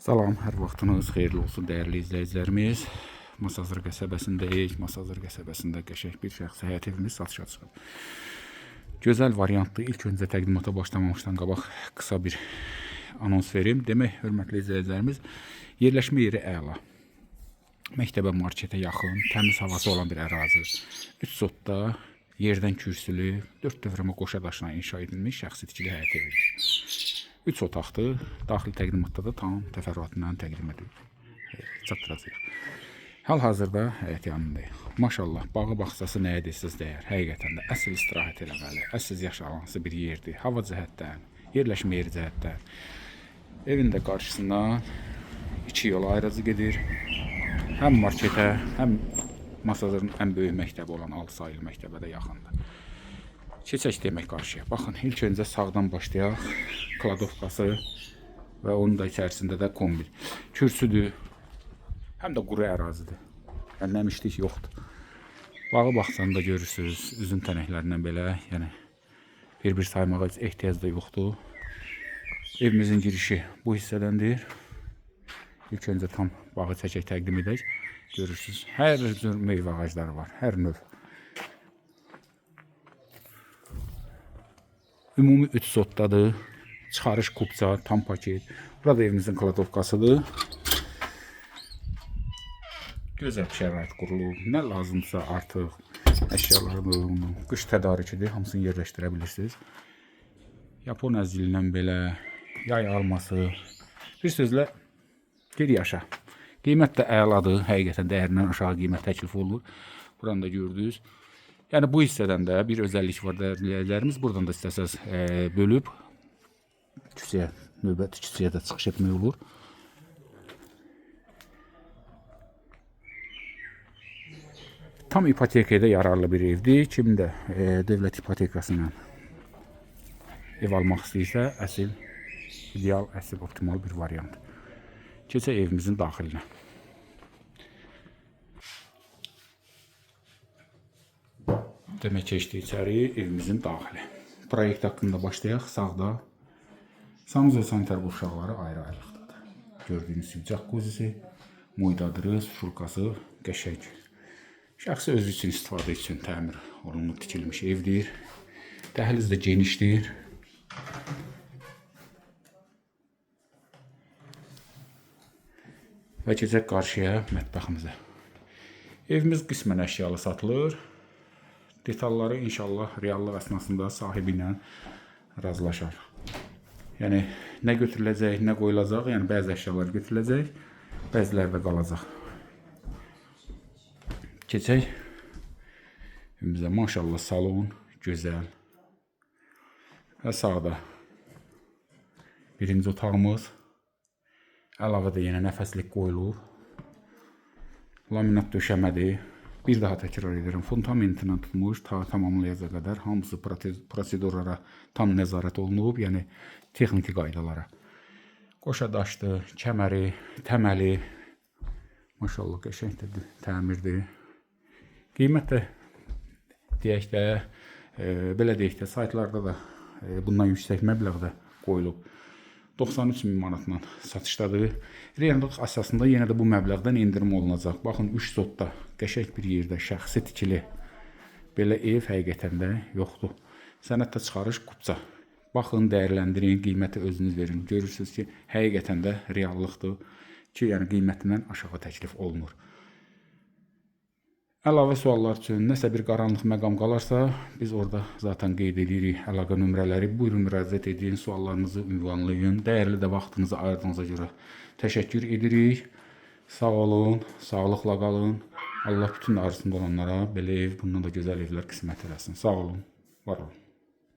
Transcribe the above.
Salam, hər vaxtınız xeyirli olsun dəyərli izləyicilərimiz. Masazır qəsəbəsindəyik. Masazır qəsəbəsində qəşəng bir şəxsi həyət evimiz satışa çıxıb. Gözəl variantdır. İlk öncə təqdimata başlamamışdan qabaq qısa bir anons verim. Demək, hörmətli izləyicilərimiz, yerləşmə yeri əla. Məktəbə, marketə yaxın, təmiz havası olan bir ərazi. 3 sotda yerdən kürsülü, 4 dövrəmə qoşa daşla inşa edilmiş şəxsi tikili həyət evidir. 3 otaqdır. Daxili təqdimatda da tam təfərrüatla təqdim edib çatdıracağıq. Hal-hazırda həyət yanındayıq. Maşallah, bağı bağçası nəyə desəz dəyər. Həqiqətən də əsl istirahət eləməli, əsl yaşaması bir yerdir. Hava cəhətdən, yerləşmə yeri cəhətdən. Evin də qarşısından 2 yol ayrıcı gedir. Həm marketə, həm Masazırın ən böyük məktəbi olan 6 sayılı məktəbə də yaxındır. Keçək demək qarşıya. Baxın, ilk öncə sağdan başlayaq. Kladovkası və onun da içərisində də kombi. Kürsüdür. Həm də quru ərazidir. Yəni nəmişlik yoxdur. Bağı bağçanı da görürsünüz, üzüm tənəklərindən belə, yəni bir-bir saymağa heç ehtiyac da yoxdur. Evimizin girişi bu hissədəndir. İlk öncə tam bağı çəkək təqdim edək. Görürsünüz, hər cür meyvə ağacları var, hər növ. Ümumi 3 sotdadır. Çıxarış kupça, tam paket. Burada evimizin kladovkasıdır. Gözəl şərait qurulub. Nə lazımsa artıq əşyaların qış tədarüküdür. Hamısını yerləşdirə bilirsiniz. Yapon əzilindən belə, yay alması. Bir sözlə gir yaşa. Qiymət də əladır. Həqiqətən dəyərindən aşağı qiymət təklif olunur. Buranı da gördünüz. Yəni bu hissədən də bir özəllik var dəyərli. Buradan da istəsəz bölüb küçəyə, növbəti küçəyə də çıxış etmək olur. Tam ipotekaya da yararlı bir evdir. Kim də dövlət ipotekası ilə ev almaq istəyirsə, əsl ideal, əsl optimal bir variant. Keçək evimizin daxilinə. Demək keçdik içəri, evimizin daxili. Proyekt haqqında başlayaq. Sağda sanuzel sanitar qovşaqları ayrı-ayrılıqdadır. Gördüyünüz kimi jacuzzi, moydadırı, suşulkası qəşəng. Şəxsi özü üçün istifadə üçün təmir olunub tikilmiş evdir. Dəhliz də genişdir. Və keçək qarşıya, mətbəximizə. Evimiz qismən əşyalı satılır. Detalları inşallah reallıq əsnasında sahibi ilə razılaşar. Yəni nə götürüləcək, nə qoyulacaq, yəni bəzi əşyalar götürüləcək, bəziləri də qalacaq. Keçək evimizə. Maşallah salon gözəl. Və sağda birinci otağımız. Əlavə də yenə nəfəslik qoyulub. Laminat döşəmədir. Bir daha təkrar edirəm. Fundamentindən tutmuş ta tamamlayacaq qədər hamısı prosedurlara tam nəzarət olunub, yəni texniki qaydalara. Qoşa daşdır, kəməri, təməli. Maşallah qəşəng də təmirdir. Qiymət də deyək də, belə deyək də, saytlarda da bundan yüksək məbləğdə qoyulub. 93 min manatla satışdadır. Reallıq əsasında yenə də bu məbləğdən endirim olunacaq. Baxın, 3 sotda qəşəng bir yerdə şəxsi tikili belə ev həqiqətən də yoxdur. Sənəd də çıxarış kupça. Baxın, dəyərləndirin, qiyməti özünüz verin. Görürsünüz ki, həqiqətən də reallıqdır ki, yəni qiymətindən aşağı təklif olunur. Əlavə suallar üçün nəsə bir qaranlıq məqam qalarsa, biz orada zaten qeyd edirik əlaqə nömrələri. Buyurun, müraciət edin, suallarınızı ünvanlayın. Dəyərli də vaxtınızı ayırdığınıza görə təşəkkür edirik. Sağ olun, sağlıqla qalın. Allah bütün arzusunda olanlara belə ev, bundan da gözəl evlər qismət eləsin. Sağ olun, var olun.